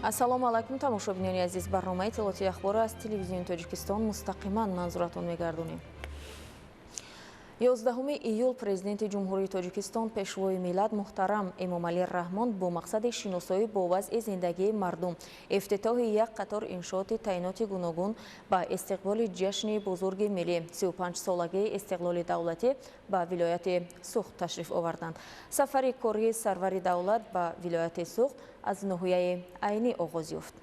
Ассалому алайкум, тамошобинони азиз. Барномаи иттилоотии ахборро аз телевизиони Тоҷикистон мустақиман манзуратон мегардонем. 11 июл Президенти Ҷумҳурии Тоҷикистон, Пешвои миллат муҳтарам Эмомалӣ Раҳмон бо мақсади шиносоӣ бо вазъи зиндагии мардум, ифтитоҳи як қатор иншооти таъиноти гуногун ба истиқболи ҷашни бузурги миллӣ, 35-солагии истиқлоли давлатӣ ба вилояти Суғд ташриф оварданд. Сафари кории сарвари давлат ба вилояти Суғд аз ноҳияи Айнӣ оғоз ёфт.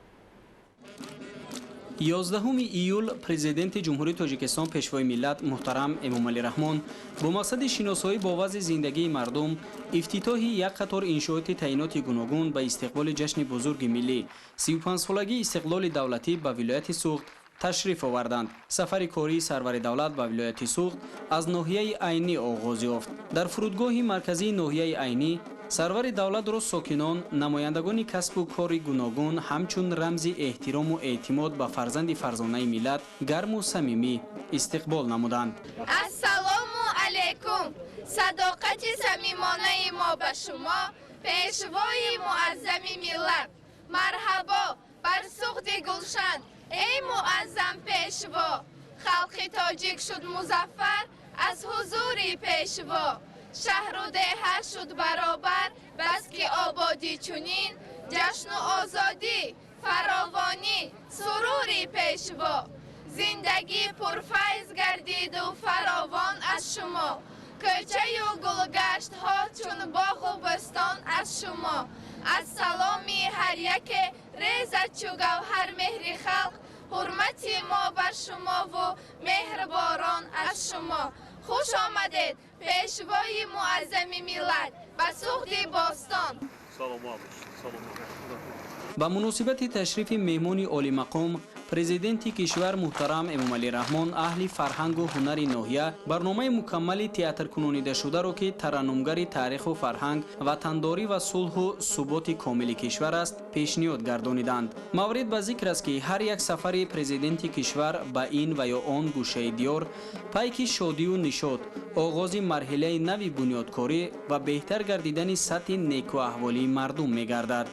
11 июл Президенти Ҷумҳурии Тоҷикистон, Пешвои миллат муҳтарам Эмомалӣ Раҳмон бо мақсади шиносоӣ бо вазъи зиндагии мардум, ифтитоҳи як қатор иншооти таъиноти гуногун ба истиқболи ҷашни бузурги миллӣ, 35-солагии истиқлоли давлатӣ ба вилояти Суғд ташриф оварданд. Сафари кории сарвари давлат ба вилояти Суғд аз ноҳияи Айнӣ оғоз ёфт. Дар фурудгоҳи марказии ноҳияи Айнӣ сарвари давлатро сокинон, намояндагони касбу кори гуногун ҳамчун рамзи эҳтирому эътимод ба фарзанди фарзонаи миллат гарму самимӣ истиқбол намуданд. Ассалому алайкум! Садоқати самимонаи мо ба шумо, Пешвои муаззами миллат. Марҳабо бар Суғди гулшан, эй муаззам Пешво! Халқи тоҷик шуд музаффар аз ҳузури Пешво. Шаҳру деҳа шуд баробар, баски ободӣ чунин, ҷашну озодӣ, фаровонӣ, сурури Пешво. Зиндагӣ пурфайз гардиду фаровон аз шумо. Кӯчаю гулгаштҳо чун боғу бӯстон аз шумо. Аз саломи ҳар яке резад чу гавҳар меҳри халқ, ҳурмати мо бар шумову меҳрборон аз шумо. Хуш омадед, Пешвои муаззами миллат, ба Суғди бостон. Ба муносибати ташрифи меҳмони олимақом, Президенти кишвар муҳтарам Эмомалӣ Раҳмон, аҳли фарҳангу ҳунари ноҳия барномаи мукаммали театркунонидашударо, ки тараннумгари таъриху фарҳанг, ватандорӣ ва сулҳу суботи комили кишвар аст, пешниҳод гардониданд. Маврид ба зикр аст, ки ҳар як сафари президенти кишвар ба ин ва ё он гӯшаи диёр пайки шодию нишот, оғози марҳилаи нави бунёдкорӣ ва беҳтар гардидани сатҳи некуаҳволии мардум мегардад.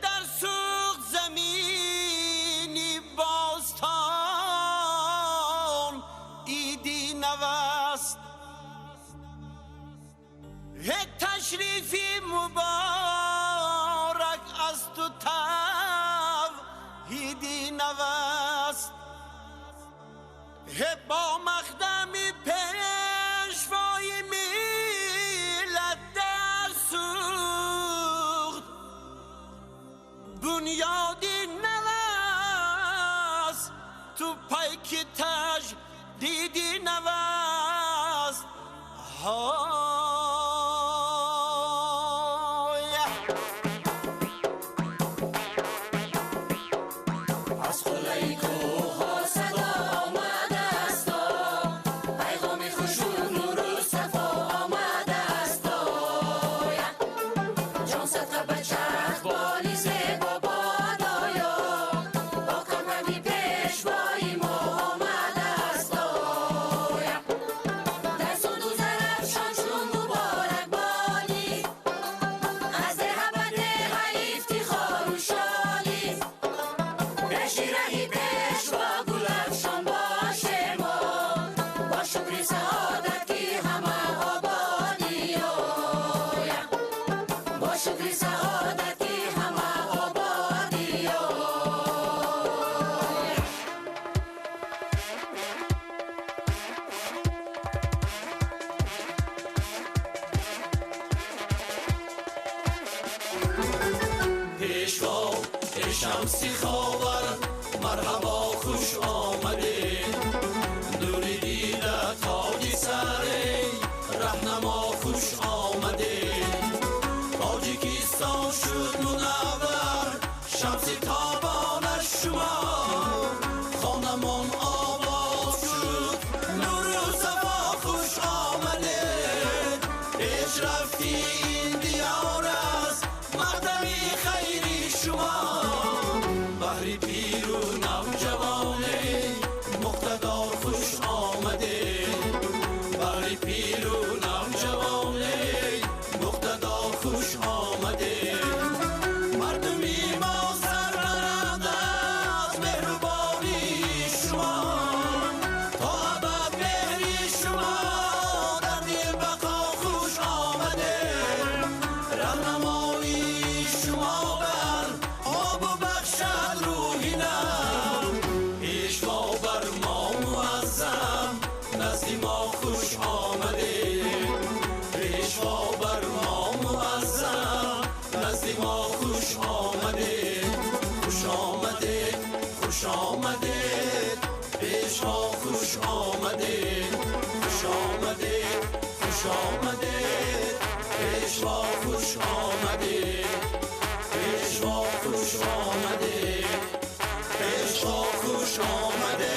Дар Суғд замини бостон иди наваст, ташрифи муборак аз ту тавҳиди наваст, бо мақдами Пешвои миллат дар Суғд бунёди наваст, ту пайки таҷдиди наваст. Аз қуллаи кӯҳҳо садо омадааст, пайғоми хушу нуру сафо омадааст. Ҷон садқа ба чархболи зебо бодоё, бо камрави Пешвои мо омадааст. Дар Суғду Зарафшон чун муборакбонӣ, аз деҳа ба деҳа ифтихору шонӣ. Пеши раҳи Пешво гулафшон бошемо, бо шукри саодат, ки ҳама ободиёя, бо шукри саодат, ки ҳама ободиёя. Пешво, эй шамси ховар, марҳабо, хуш омадед. Нури дида, тоҷи сар, эй раҳнамо, хуш омадед. Тоҷикистон шуд мунаввар, шамси тобонаш шумо. Хонамон обод шуд, нуру сафо, хуш омадед. Пешрафти ин диёр аст мақдами хайри шумо. Баҳри пиру навҷавоне. Хуш омадед, Пешво хуш омадед, хуш омадед, хуш омадед, Пешво хуш омадед, Пешво хуш омадед, Пешво хуш омадед.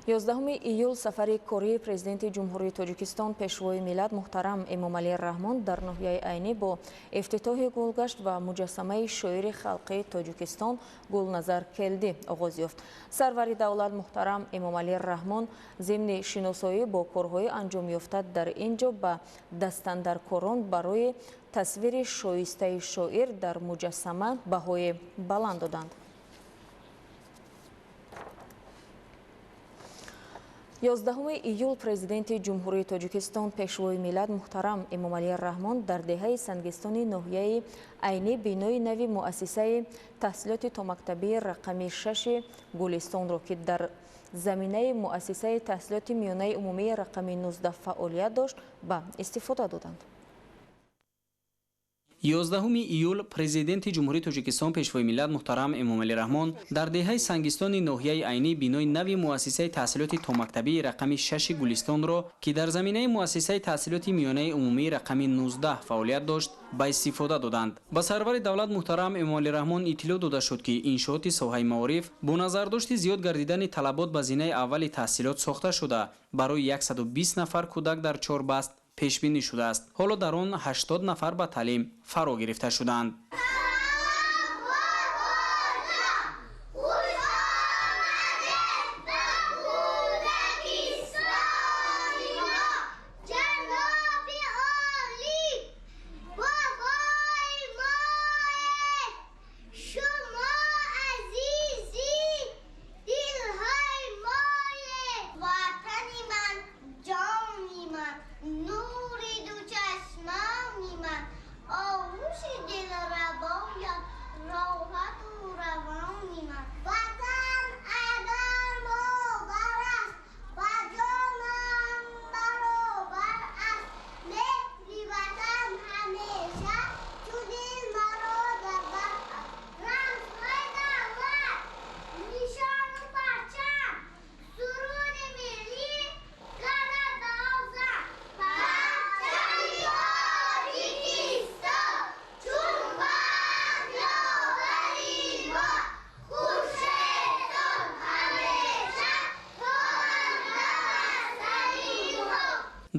11 июл сафари кории президенти Ҷумҳурии Тоҷикистон Пешвои миллат муҳтарам Эмомалӣ Раҳмон дар ноҳияи Айнӣ бо ифтитоҳи гулгашт ва муҷассамаи шоири халқии Тоҷикистон Гулназар Келдӣ оғоз ёфт. Сарвари давлат муҳтарам Эмомалӣ Раҳмон зимни шиносоӣ бо корҳои анҷомёфта дар ин ҷо ба дастандаркорон барои тасвири шоистаи шоир дар муҷассама баҳои баланд доданд. 11 июл президенти Ҷумҳурии Тоҷикистон Пешвои миллат муҳтарам Эмомалӣ Раҳмон дар деҳаи Сангистони ноҳияи Айнӣ бинои нави муассисаи таҳсилоти томактабии рақами 6 Гулистонро, ки дар заминаи муассисаи таҳсилоти миёнаи умумии рақами 19 фаъолият дошт, ба истифода доданд. 11 июл президенти Ҷумҳурии Тоҷикистон Пешвои миллат муҳтарам Эмомалӣ Раҳмон дар деҳаи Сангистони ноҳияи Айнӣ бинои нави муассисаи таҳсилоти томактабии рақами 6 Гулистонро, ки дар заминаи муассисаи таҳсилоти миёнаи умумии рақами 19 фаъолият дошт, ба истифода доданд. Ба сарвари давлат муҳтарам Эмомалӣ Раҳмон иттилоъ дода шуд, ки иншооти соҳаи маориф бо назардошти зиёд гардидани талабот ба зинаи аввали таҳсилот сохта шуда, барои 120 нафар кӯдак дар 4 баст пешбинӣ шудааст. Ҳоло дар он 80 нафар ба таълим фаро гирифта шуданд.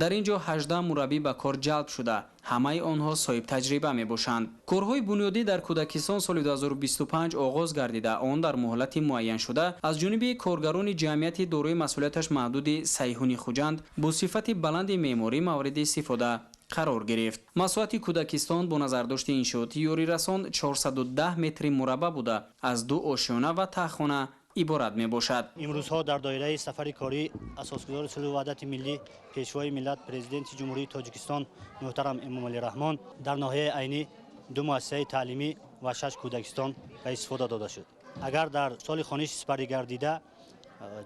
Дар ин ҷо 18 мураббӣ ба кор ҷалб шуда, ҳамаи онҳо соҳибтаҷриба мебошанд. Корҳои бунёдӣ дар кӯдакистон соли 2025 оғоз гардида, он дар муҳлати муайяншуда аз ҷониби коргарони ҷамъияти дорои масъулияташ маҳдуди Сайҳуни Хуҷанд бо сифати баланди меъморӣ мавриди истифода қарор гирифт. Масоҳати кӯдакистон бо назардошти иншооти ёрирасон 410 метри мураббаъ буда, аз 2 ошёна ва таҳхона иборат мебошад. Имрӯзҳо дар доираи сафари корӣ асосгузори сулҳу ваҳдати миллӣ, Пешвои миллат, Президенти Ҷумҳурии Тоҷикистон муҳтарам Эмомалӣ Раҳмон дар ноҳияи Айнӣ 2 муассисаи таълимӣ ва 6 кӯдакистон ба истифода дода шуд. Агар дар соли хониш сипарӣ гардида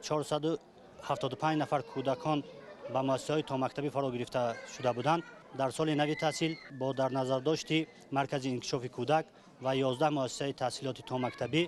475 нафар кӯдакон ба муассисаҳои томактабӣ фаро гирифта шуда буданд, дар соли нави таҳсил бо дар назардошти маркази инкишофи кӯдак ва 11 муассисаи таҳсилоти томактабӣ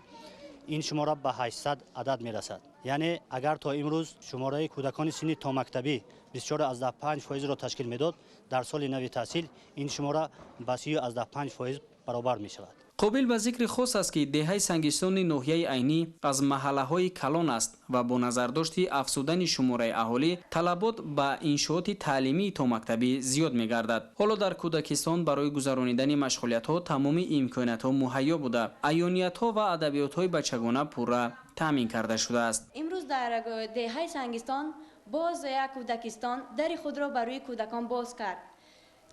ин шумора ба 800 адад мерасад. Яъне агар то имрӯз шумораи кӯдакони синни томактабӣ 24,5%-ро ташкил медод, дар соли нави таҳсил ин шумора ба 30,5% баробар мешавад. Қобил ба зикри хос аст, ки деҳаи Сангистони ноҳияи Айнӣ аз маҳаллаҳои калон аст ва бо назардошти афзудани шумораи аҳолӣ талабот ба иншооти таълимии томактабӣ зиёд мегардад. Ҳоло дар кӯдакистон барои гузаронидани машғулиятҳо тамоми имкониятҳо муҳайё буда, аёниятҳо ва адабиётҳои бачагона пурра таъмин карда шудааст. Имрӯз дар деҳаи Сангистон боз як кӯдакистон дари худро ба рӯи кӯдакон боз кард.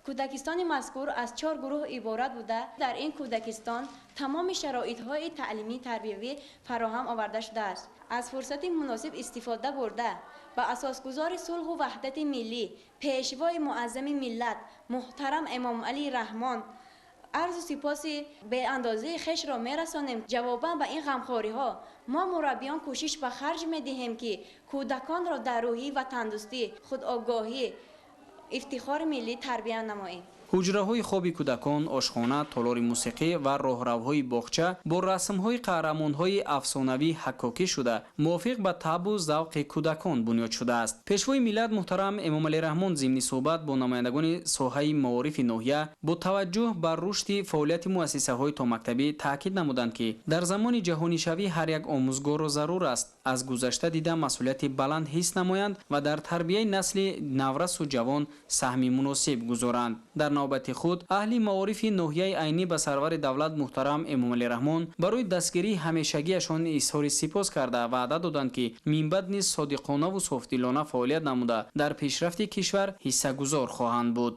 Кӯдакистони мазкур аз 4 гурӯҳ иборат буда, дар ин кӯдакистон тамоми шароитҳои таълимӣ тарбиявӣ фароҳам оварда шудааст. Аз фурсати муносиб истифода бурда, ба асосгузори сулҳу ваҳдати миллӣ, пешвои муаззами миллат муҳтарам Эмомалӣ Раҳмон арзу сипоси беандозаи хешро мерасонем. Ҷавобан ба ин ғамхориҳо мо мураббиён кӯшиш ба харҷ медиҳем, ки кӯдаконро дар рӯҳии ватандӯстӣ, худогоҳӣ, ифтихори миллӣ тарбия намоем. Ҳуҷраҳои хоби кӯдакон, ошхона, толори мусиқӣ ва роҳравҳои боғча бо расмҳои қаҳрамонҳои афсонавӣ ҳаккокӣ шуда, мувофиқ ба табъу завқи кӯдакон бунёд шудааст. Пешвои миллат муҳтарам Эмомалӣ Раҳмон зимни суҳбат бо намояндагони соҳаи маорифи ноҳия бо таваҷҷӯҳ ба рушди фаъолияти муассисаҳои томактабӣ таъкид намуданд, ки дар замони ҷаҳонишавӣ ҳар як омӯзгорро зарур аст аз гузашта дида масъулияти баланд ҳис намоянд ва дар тарбияи насли наврасу ҷавон саҳми муносиб гузоранд. Дар навбати худ аҳли маорифи ноҳияи Айнӣ ба сарвари давлат муҳтарам Эмомалӣ Раҳмон барои дастгирии ҳамешагиашон изҳори сипос карда ваъда доданд, ки минбаъд низ содиқонаву софдилона фаъолият намуда дар пешрафти кишвар ҳиссагузор хоҳанд буд.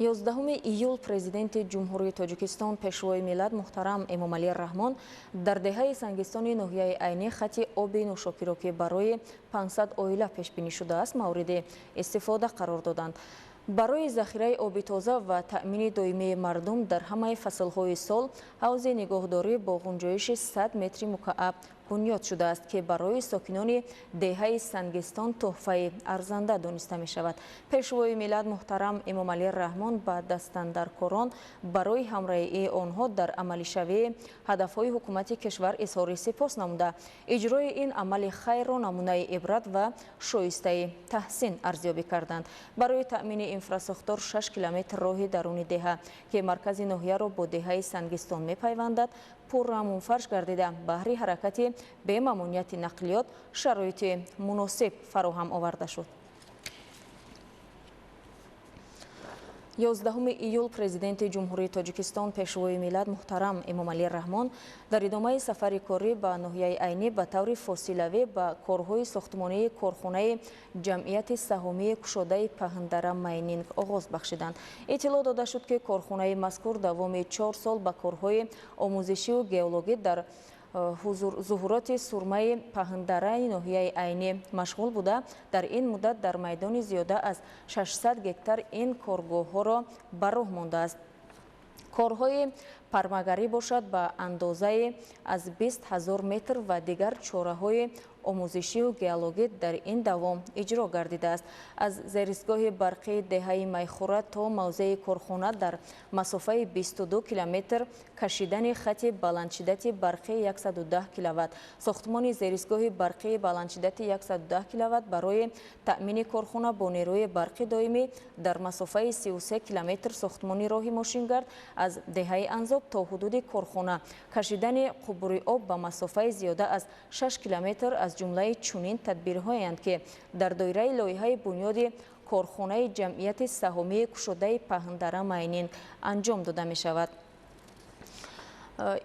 11 июл президенти Ҷумҳурии Тоҷикистон пешвои миллат муҳтарам Эмомалӣ Раҳмон дар деҳаи Сангистони ноҳияи Айнӣ хати оби нӯшокиро, ки барои 500 оила пешбинӣ шудааст, мавриди истифода қарор доданд. Барои захираи оби тоза ва таъмини доимии мардум дар ҳамаи фаслҳои сол ҳавзи нигоҳдорӣ бо ғунҷоиши 100 метри мукааб бунёд шудааст, ки барои сокинони деҳаи Сангистон тӯҳфаи арзанда дониста мешавад. Пешвои миллат муҳтарам Эмомалӣ Раҳмон ба дастандаркорон барои ҳамроҳии онҳо дар амалишавии ҳадафҳои ҳукумати кишвар изҳори сипос намуда, иҷрои ин амали хайрро намунаи ибрат ва шоистаи таҳсин арзёбӣ карданд. Барои таъмини инфрасохтор 6 километр роҳи даруни деҳа, ки маркази ноҳияро бо деҳаи Сангистон мепайвандад, пурра мунфарш гардида, баҳри ҳаракати бемамониати нақлиёт шароити муносиб фароҳам оварда шуд. 11 июл Президенти Ҷумҳурии Тоҷикистон, Пешвои миллат муҳтарам Эмомалӣ Раҳмон дар идомаи сафари корӣ ба ноҳияи Айнӣ ба таври фосилавӣ ба корҳои сохтмонии корхонаи ҷамъияти саҳомии кушодаи Паҳндара Майнинг оғоз бахшиданд. Иттилоъ дода шуд, ки корхонаи мазкур давоми 4 сол ба корҳои омӯзишиву геологӣ дар зуҳуроти сурмаи Паҳндараи ноҳияи Айнӣ машғул буда, дар ин муддат дар майдони зиёда аз 600 гектар ин коргоҳҳоро ба роҳ мондааст. Корҳои пармагарӣ бошад ба андозаи аз 20 000 метр ва дигар чораҳои омӯзишиву геологӣ дар ин давом иҷро гардидааст. Аз зеристгоҳи барқии деҳаи Майхура то мавзеи корхона дар масофаи 22 километр кашидани хати баландшиддати барқии 110 киловатт, сохтмони зеристгоҳи барқии баландшиддати 110 киловатт барои таъмини корхона бо нерӯи барқи доимӣ дар масофаи 33 километр, сохтмони роҳи мошингард аз деҳаи Анзоб то ҳудуди корхона, кашидани қубури об ба масофаи зиёда аз 6 километр аз ҷумлаи чунин тадбирҳоянд, ки дар доираи лоиҳаи бунёди корхонаи ҷамъияти саҳомии кушодаи Паҳндара Майнинг анҷом дода мешавад.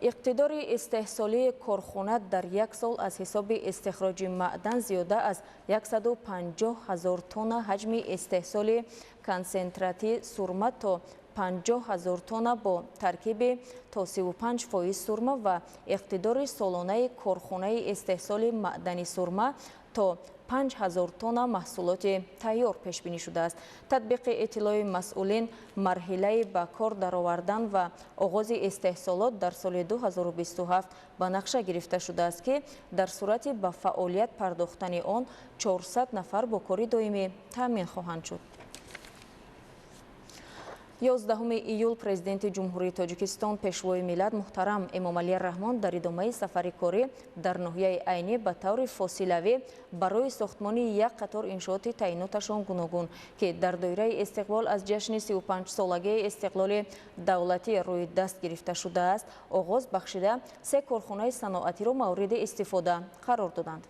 Иқтидори истеҳсолии корхона дар як сол аз ҳисоби истихроҷи маъдан зиёда аз 150 000 тонна, ҳаҷми истеҳсоли консентрати сурма то 50 000 тонна бо таркиби то 35% сурма ва иқтидори солонаи корхонаи истеҳсоли маъдани сурма то 5000 тонна маҳсулоти тайёр пешбинӣ шудааст. Татбиқи иттилои масъулин, марҳилаи ба кор даровардан ва оғози истеҳсолот дар соли 2027 ба нақша гирифта шудааст, ки дар сурати ба фаъолият пардохтани он 400 нафар бо кори доимӣ таъмин хоҳанд шуд. 11 июл Президенти Ҷумҳурии Тоҷикистон, Пешвои миллат муҳтарам Эмомалӣ Раҳмон дар идомаи сафари корӣ дар ноҳияи Айнӣ ба таври фосилавӣ барои сохтмони як қатор иншооти таъиноташон гуногун, ки дар доираи истиқбол аз ҷашни 35-солагии истиқлоли давлатӣ рӯи даст гирифта шудааст, оғоз бахшида, се корхонаи саноатиро мавриди истифода қарор доданд.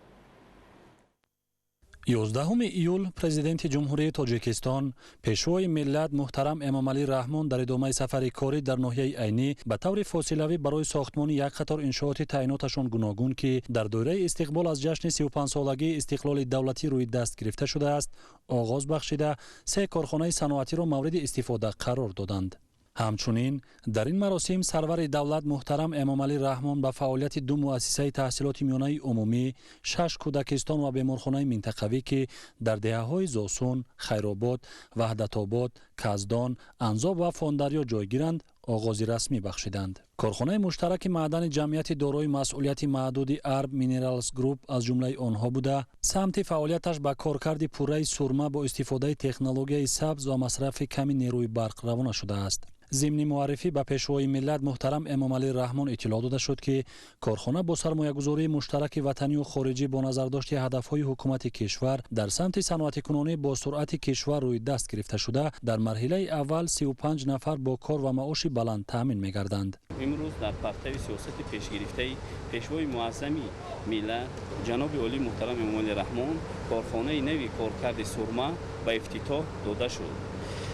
11 июл Президенти Ҷумҳурии Тоҷикистон, Пешвои миллат муҳтарам Эмомалӣ Раҳмон дар идомаи сафари корӣ дар ноҳияи Айнӣ ба таври фосилавӣ барои сохтмони як қатор иншооти таъиноташон гуногун, ки дар доираи истиқбол аз ҷашни 35-солагии истиқлоли давлатӣ рӯи даст гирифта шудааст, оғоз бахшида, се корхонаи саноатиро мавриди истифода қарор доданд. Ҳамчунин дар ин маросим сарвари давлат муҳтарам Эмомалӣ Раҳмон ба фаъолияти ду муассисаи таҳсилоти миёнаи умумӣ, шаш кӯдакистон ва беморхонаи минтақавӣ, ки дар деҳаҳои Зосун, Хайробод, Ваҳдатобод, Каздон, Анзоб ва Фондарё ҷойгиранд, оғози расмӣ бахшиданд. Корхонаи муштараки маъдани ҷамъияти дорои масъулияти маҳдуди Арб Минералс Груп аз ҷумлаи онҳо буда, самти фаъолияташ ба коркарди пурраи сурма бо истифодаи технологияи сабз ва масрафи ками нерӯи барқ равона шудааст. Зимни муаррифӣ ба Пешвои миллат муҳтарам Эмомалӣ Раҳмон иттилоъ дода шуд, ки корхона бо сармоягузории муштараки ватанию хориҷӣ бо назардошти ҳадафҳои ҳукумати кишвар дар самти саноатикунонӣ бо суръати кишвар рӯи даст гирифта шуда, дар марҳилаи аввал 35 нафар бо кор ва маоши баланд таъмин мегарданд. Имрӯз дар партави сиёсати пешгирифтаи Пешвои муаззами миллат ҷаноби олии муҳтарам Эмомалӣ Раҳмон корхонаи нави коркарди сурма ба ифтитоҳ дода шуд.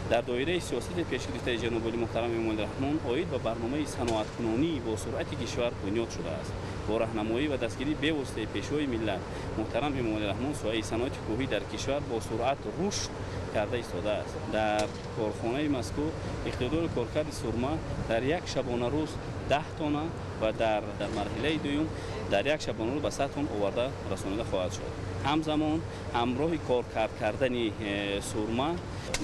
Дар доираи сиёсати пешгирифтаи ҷаноби олии муҳтарам Эмомалӣ Раҳмон оид ба барномаи саноаткунонии бо суръати кишвар бунёд шудааст. Бо раҳнамоӣ ва дастгирии бевоситаи Пешвои миллат муҳтарам Эмомалӣ Раҳмон соҳаи саноати кӯҳӣ дар кишвар бо суръат рушд карда истодааст. Дар корхонаи мазкур иқтидори коркарди сурма дар як шабонарӯз 10 тонна ва дар марҳилаи дуюм дар як шабонарӯз ба 100 тонна оварда расонида хоҳад шуд. Ҳамзамон ҳамроҳи коркард кардани сурма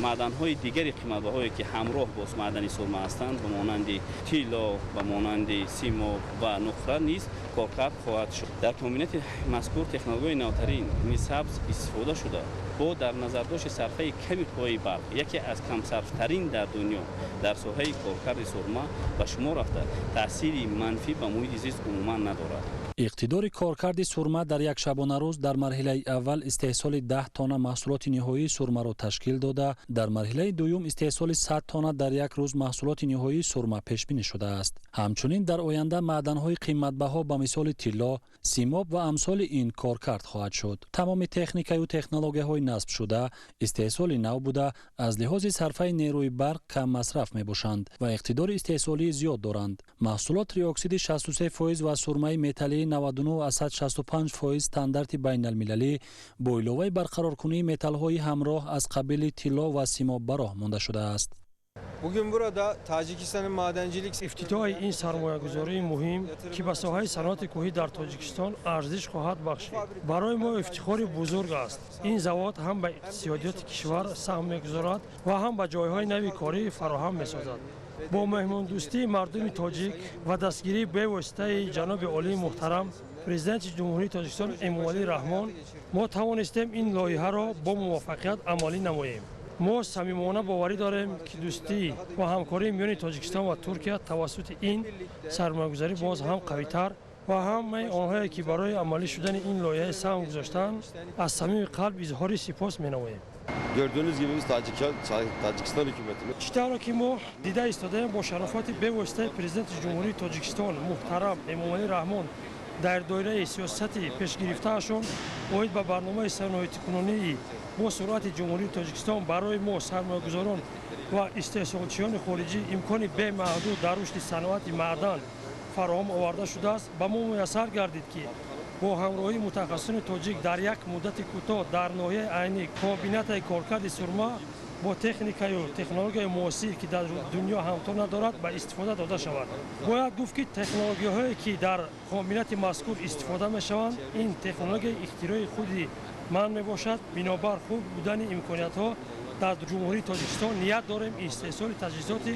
маъданҳои дигари қиматбаҳое, ки ҳамроҳ бо маъдани сурма ҳастанд, ба монанди тилло, ба монанди симоб ва нуқра низ коркард хоҳад шуд. Дар комбинати мазкур технологияи навтарин сабз истифода шуда, бо дар назардошти сарфаи ками қувваи барқ яке аз камсарфтарин дар дунё дар соҳаи коркарди сурма ба шумор рафта, таъсири манфӣ ба муҳити зист умуман надорад. Иқтидори коркарди сурма дар як шабонарӯз дар марҳилаи Марҳилаи аввал истеҳсоли 10 тонна маҳсулоти ниҳоии сурмаро ташкил дода, дар марҳилаи дуюм истеҳсоли 100 тонна дар як рӯз маҳсулоти ниҳоии сурма пешбинӣ шудааст. Ҳамчунин дар оянда маъданҳои қиматбаҳо ба мисоли тилло, симоб ва амсоли ин коркард хоҳад шуд. Тамоми техникаю технологияҳои насбшуда истеҳсоли нав буда, аз лиҳози сарфаи нерӯи барқ кам масраф мебошанд ва иқтидори истеҳсолии зиёд доранд. Маҳсулот триоксиди 63% ва сурмаи металлии 99,65% стандарти байналмилалӣ бо иловаи барқароркунии металлҳои ҳамроҳ аз қабили тилло ва симоб ба роҳ монда шудааст. Bugün burada Tacikistan'ın madencilik ифтитоҳи ин сармоягузории муҳим, ки ба соҳаи саноати кӯҳӣ дар Тоҷикистон арзиш хоҳад бахшид, барои мо ифтихори бузург аст. Ин завод ҳам ба иқтисодиёти кишвар саҳм мегузорад ва ҳам ба ҷойҳои нави корӣ фароҳам месозад. Бо меҳмондӯстии мардуми тоҷик ва дастгирии бевоситаи ҷаноби олии муҳтарам Президенти Ҷумҳурии Тоҷикистон Эмомалӣ Раҳмон мо тавонистем ин лоиҳаро бо муваффақият амалӣ намоем. Мо самимона боварӣ дорем, ки дӯстӣ ва ҳамкории миёни Тоҷикистон ва Туркия тавассути ин сармоягузорӣ боз ҳам қавитар ва ҳамаи онҳое, ки барои амалӣ шудани ин лоиҳа саҳм гузоштанд, аз самими қалб изҳори сипос менамоем. Gördüğünüz gibi biz Tacikistan hükümetini Чӣ тавре ки мо дида истодаем, бо шарофати бевоситаи Президенти Ҷумҳурии Тоҷикистон муҳтарам Эмомалӣ Раҳмон дар доираи сиёсати пешгирифтаашон оид ба барномаи саноатикунонии бо суръати Ҷумҳурии Тоҷикистон барои мо сармоягузорон ва истеҳсолчиёни хориҷӣ имкони бемаҳдуд дар рушди саноати маъдан фароҳам оварда шудааст. Ба мо муяссар гардид, ки бо ҳамроҳии мутахассисони тоҷик дар як муддати кӯтоҳ дар ноҳияи Айнӣ комбинатаи коркарди сурма бо техникаю технологияи муосир, ки дар дунё ҳамто надорад, ба истифода дода шавад. Бояд гуфт, ки технологияҳое, ки дар комбинати мазкур истифода мешаванд, ин технологияи ихтирои худи ман мебошад. Бинобар хуб будани имкониятҳо дар Ҷумҳурии Тоҷикистон ният дорем истеҳсоли таҷҳизоти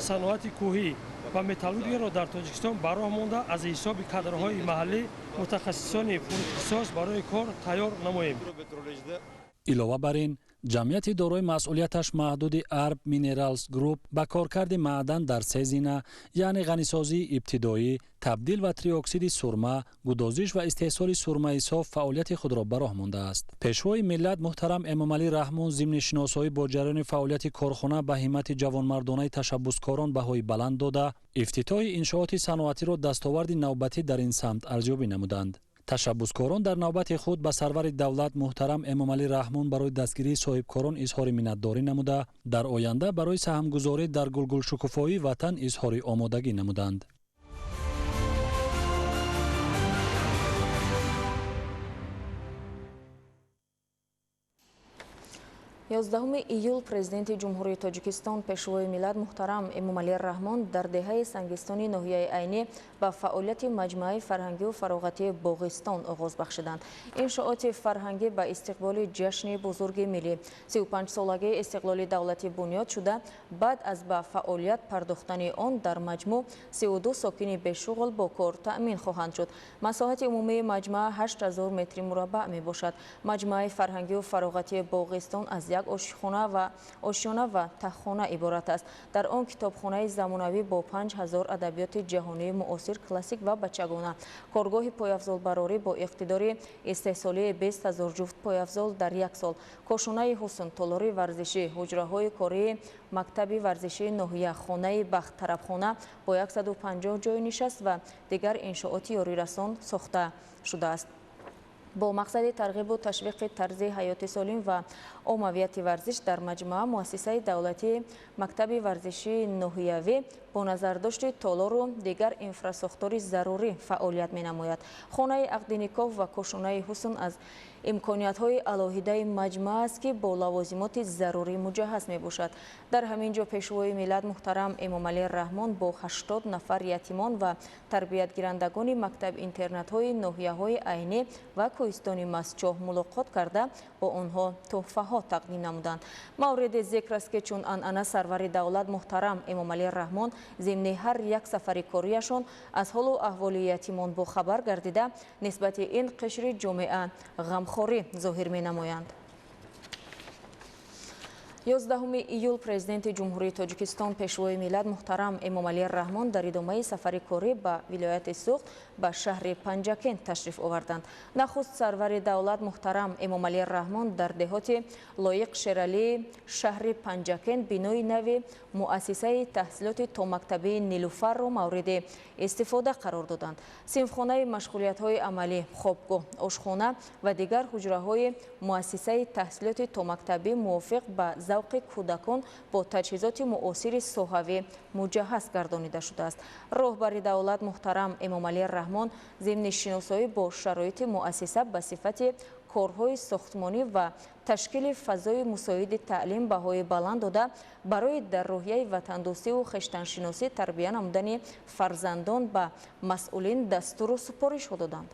саноати кӯҳӣ ва металлургияро дар Тоҷикистон ба роҳ монда, аз ҳисоби кадрҳои маҳаллӣ мутахассисони пурихтисос барои кор тайёр намоем. Илова бар ин, ҷамъияти дорои масъулияташ маҳдуди Арб Минералс Груп ба коркарди маъдан дар се зина, яъне ғанисозии ибтидоӣ, табдил ва триоксиди сурма, гудозиш ва истеҳсоли сурмаи соф фаъолияти худро ба роҳ мондааст. Пешвои миллат муҳтарам Эмомалӣ Раҳмон зимни шиносоӣ бо ҷараёни фаъолияти корхона ба ҳиммати ҷавонмардонаи ташаббускорон баҳои баланд дода, ифтитоҳи иншооти саноатиро дастоварди навбатӣ дар ин самт арзёбӣ намуданд. Ташаббускорон дар навбати худ ба сарвари давлат муҳтарам Эмомалӣ Раҳмон барои дастгирии соҳибкорон изҳори миннатдорӣ намуда, дар оянда барои саҳмгузорӣ дар гулгулшукуфоии ватан изҳори омодагӣ намуданд. 11 июл Президенти Ҷумҳурии Тоҷикистон, Пешвои миллат муҳтарам Эмомалӣ Раҳмон дар деҳаи Сангистони ноҳияи Айнӣ ба фаъолияти маҷмӯаи фарҳангию фароғатии Боғистон оғоз бахшиданд. Иншооти фарҳангӣ ба истиқболи ҷашни бузурги миллӣ 35-солагии истиқлоли давлатӣ бунёд шуда, баъд аз ба фаъолият пардохтани он дар маҷмӯъ 32 сокини бешуғл бо кор таъмин хоҳанд шуд. Масоҳати умумии маҷмӯа 8000 метри мураббаъ мебошад. Маҷмӯаи фарҳангию фароғатии Боғистон аз як ошёна ва таххона иборат аст. Дар он китобхонаи замонавӣ бо 5000 адабиёти ҷаҳонии муосир, классик ва бачагона, коргоҳи пойафзолбарорӣ бо иқтидори истеҳсолии 20 000 ҷуфт пойафзол дар як сол, кошонаи ҳусн, толори варзишӣ, ҳуҷраҳои кории мактаби варзишии ноҳия, хонаи бахт, тарабхона бо 150 ҷойи нишаст ва дигар иншооти ёрирасон сохта шудааст. Бо мақсади тарғибу ташвиқи тарзи ҳаёти солим ва оммавияти варзиш дар маҷмӯа муассисаи давлатии мактаби варзишии ноҳиявӣ бо назардошти толору дигар инфрасохтори зарурӣ фаъолият менамояд. Хонаи ақдиникоҳ ва кошонаи ҳусн аз имкониятҳои алоҳидаи маҷмӯа аст, ки бо лавозимоти зарурӣ муҷаҳҳаз мебошад. Дар ҳамин ҷо Пешвои миллат муҳтарам Эмомалӣ Раҳмон бо 80 нафар ятимон ва тарбиятгирандагони мактаб-интернатҳои ноҳияҳои Айнӣ ва Кӯҳистони Мастчоҳ мулоқот карда, бо онҳо тӯҳфаҳо тақдим намуданд. Мавриди зикр аст, ки чун анъана сарвари давлат муҳтарам Эмомалӣ Раҳмон зимни ҳар як сафари кориашон аз ҳолу аҳволи ятимон бохабар гардида, нисбати ин қишри ҷомеа ғамхорӣ зоҳир менамоянд. 11 июл Президенти Ҷумҳурии Тоҷикистон, Пешвои миллат муҳтарам Эмомалӣ Раҳмон дар идомаи сафари корӣ ба вилояти Суғд ба шаҳри Панҷакент ташриф оварданд. Нахуст сарвари давлат муҳтарам Эмомалӣ Раҳмон дар деҳоти Лоиқ Шералии шаҳри Панҷакент бинои нави муассисаи таҳсилоти томактабии Нилуфарро мавриди истифода қарор доданд. Синфхонаи машғулиятҳои амалӣ, хобгоҳ, ошхона ва дигар ҳуҷраҳои муассисаи таҳсилоти томактабӣ мувофиқ ба завқи кӯдакон бо таҷҳизоти муосири соҳавӣ муҷаҳҳаз гардонида шудааст. Роҳбари давлат муҳтарам Эмомалӣ Раҳмон зимни шиносоӣ бо шароити муассиса ба сифати корҳои сохтмонӣ ва ташкили фазои мусоиди таълим баҳои баланд дода, барои дар рӯҳияи ватандӯстиву хештаншиносӣ тарбия намудани фарзандон ба масъулин дастуру супоришҳо доданд.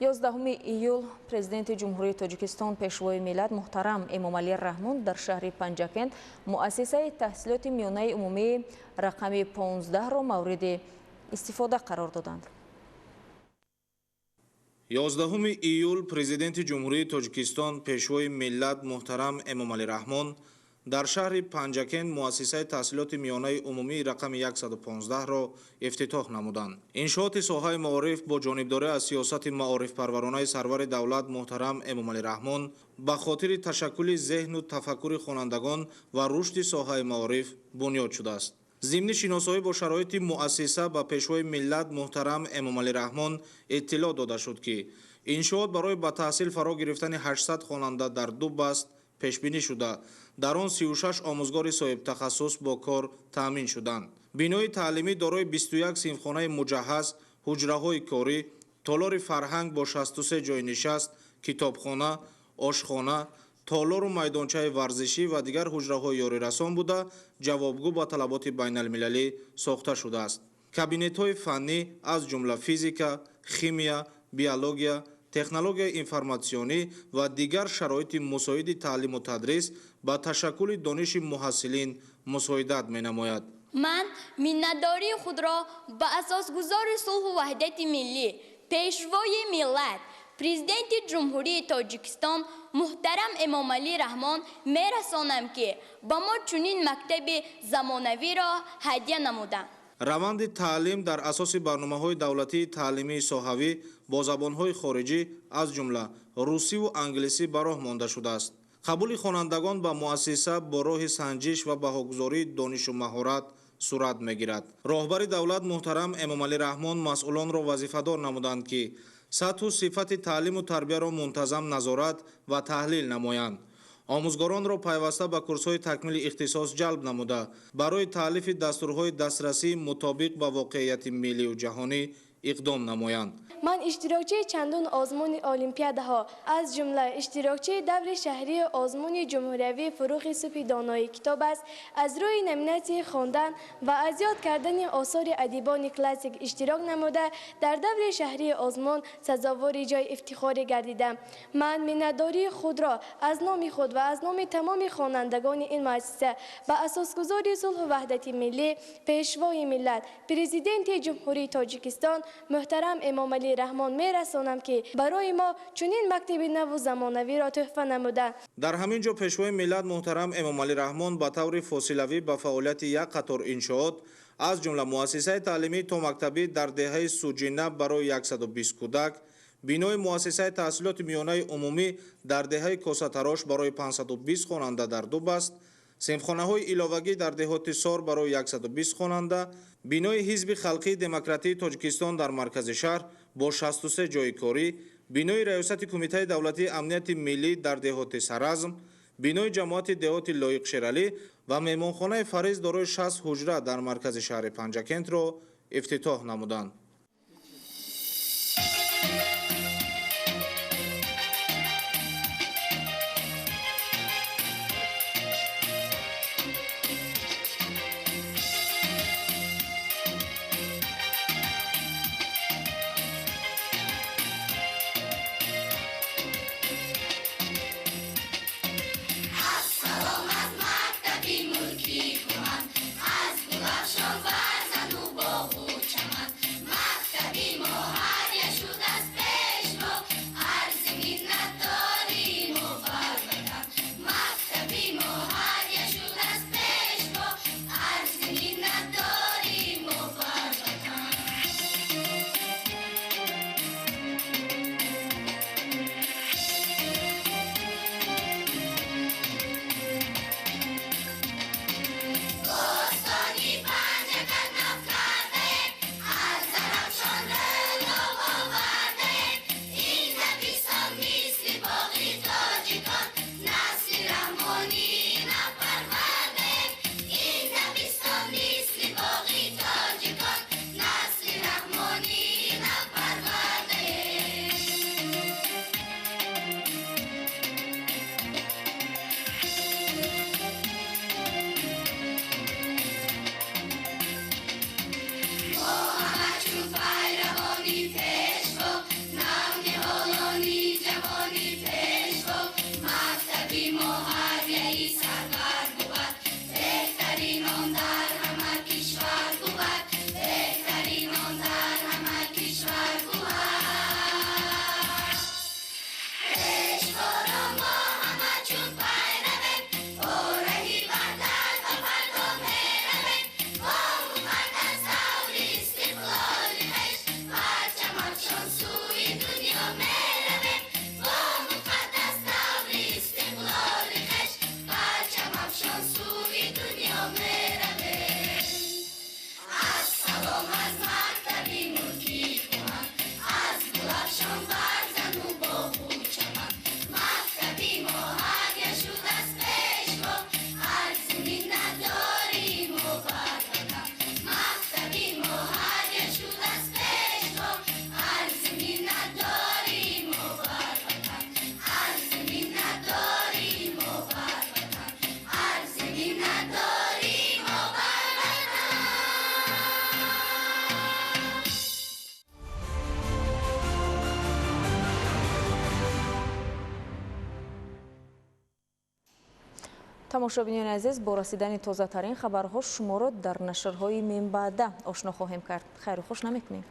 11 июл Президенти Ҷумҳурии Тоҷикистон, Пешвои миллат муҳтарам Эмомалӣ Раҳмон дар шаҳри Панҷакент муассисаи таҳсилоти миёнаи умумии рақами 15-ро мавриди истифода қарор доданд. 11 июл Президенти Ҷумҳурии Тоҷикистон, Пешвои миллат муҳтарам Эмомалӣ Раҳмон дар шаҳри Панҷакент муассисаи таҳсилоти миёнаи умумии рақами 115-ро ифтитоҳ намуданд. Иншооти соҳаи маориф бо ҷонибдорӣ аз сиёсати маорифпарваронаи сарвари давлат муҳтарам Эмомалӣ Раҳмон ба хотири ташаккули зеҳну тафаккури хонандагон ва рушди соҳаи маориф бунёд шудааст. Зимни шиносоӣ бо шароити муассиса ба Пешвои миллат муҳтарам Эмомалӣ Раҳмон иттилоъ дода шуд, ки иншоот барои ба таҳсил фаро гирифтани 800 хонанда дар ду баст пешбинӣ шуда, дар он 36 омӯзгори соҳибтахассус бо кор таъмин шуданд. Бинои таълимӣ дорои 21 синфхонаи муҷаҳҳаз, ҳуҷраҳои корӣ, толори фарҳанг бо 63 ҷойи нишаст, китобхона, ошхона, толору майдончаи варзишӣ ва дигар ҳуҷраҳои ёрирасон буда, ҷавобгӯ ба талаботи байналмилалӣ сохта шудааст. Кабинетҳои фаннӣ аз ҷумла физика, химия, биология, технологияи информатсионӣ ва дигар шароити мусоиди таълиму тадрис ба ташаккули дониши муҳассилин мусоидат менамояд. Ман миннатдории худро ба асосгузори сулҳу ваҳдати миллӣ, Пешвои миллат, Президенти Ҷумҳурии Тоҷикистон муҳтарам Эмомалӣ Раҳмон мерасонам, ки ба мо чунин мактаби замонавиро ҳадя намуданд. Раванди таълим дар асоси барномаҳои давлатии таълимии соҳавӣ бо забонҳои хориҷӣ аз ҷумла русиву англисӣ ба роҳ монда шудааст. Қабули хонандагон ба муассиса бо роҳи санҷиш ва баҳогузории донишу маҳорат сурат мегирад. Роҳбари давлат муҳтарам Эмомалӣ Раҳмон масъулонро вазифадор намуданд, ки сатҳу сифати таълиму тарбияро мунтазам назорат ва таҳлил намоянд. Омӯзгоронро пайваста ба курсҳои такмили ихтисос ҷалб намуда, барои таълифи дастурҳои дастрасӣ мутобиқ ба воқеияти миллию ҷаҳонӣ иқдом намоянд. Ман иштирокчии чандун озмуни олимпиадаҳо, аз ҷумла иштирокчии даври шаҳрии озмуни ҷумҳуриявии фурӯғи субҳи донои китоб аст. Аз рӯи номинатсияи хондан ва аз ёд кардани осори адибони классик иштирок намуда, дар даври шаҳрии озмун сазовори ҷои ифтихорӣ гардидам. Ман миннатдории худро аз номи худ ва аз номи тамоми хонандагони ин муассиса ба асосгузори сулҳу ваҳдати миллӣ, Пешвои миллат, Президенти Ҷумҳурии Тоҷикистон муҳтарам Эмомалӣ Раҳмон мерасонам, ки барои мо чунин мактаби наву замонавиро тӯҳфа намуданд. Дар ҳамин ҷо Пешвои миллат муҳтарам Эмомалӣ Раҳмон ба таври фосилавӣ ба фаъолияти як қатор иншоот, аз ҷумла муассисаи таълимии томактабӣ дар деҳаи Суҷина барои 120 кӯдак, бинои муассисаи таҳсилоти миёнаи умумӣ дар деҳаи Косатарош барои 520 хонанда дар ду баст, синфхонаҳои иловагӣ дар деҳоти Сор барои 120 хонанда, бинои Ҳизби халқии демократии Тоҷикистон дар маркази шаҳр бо 63 ҷойи корӣ, бинои Раёсати Кумитаи давлатии амнияти миллӣ дар деҳоти Саразм, бинои ҷамоати деҳоти Лоиқ Шералӣ ва меҳмонхонаи Фариз дорои 60 ҳуҷра дар маркази шаҳри Панҷакентро ифтитоҳ намуданд. Аз гулафшон барзану боғу чаман. Тамошобинони азиз, бо расидани тозатарин хабарҳо шуморо дар нашрҳои минбаъда ошно хоҳем кард. Хайру хуш намекунем.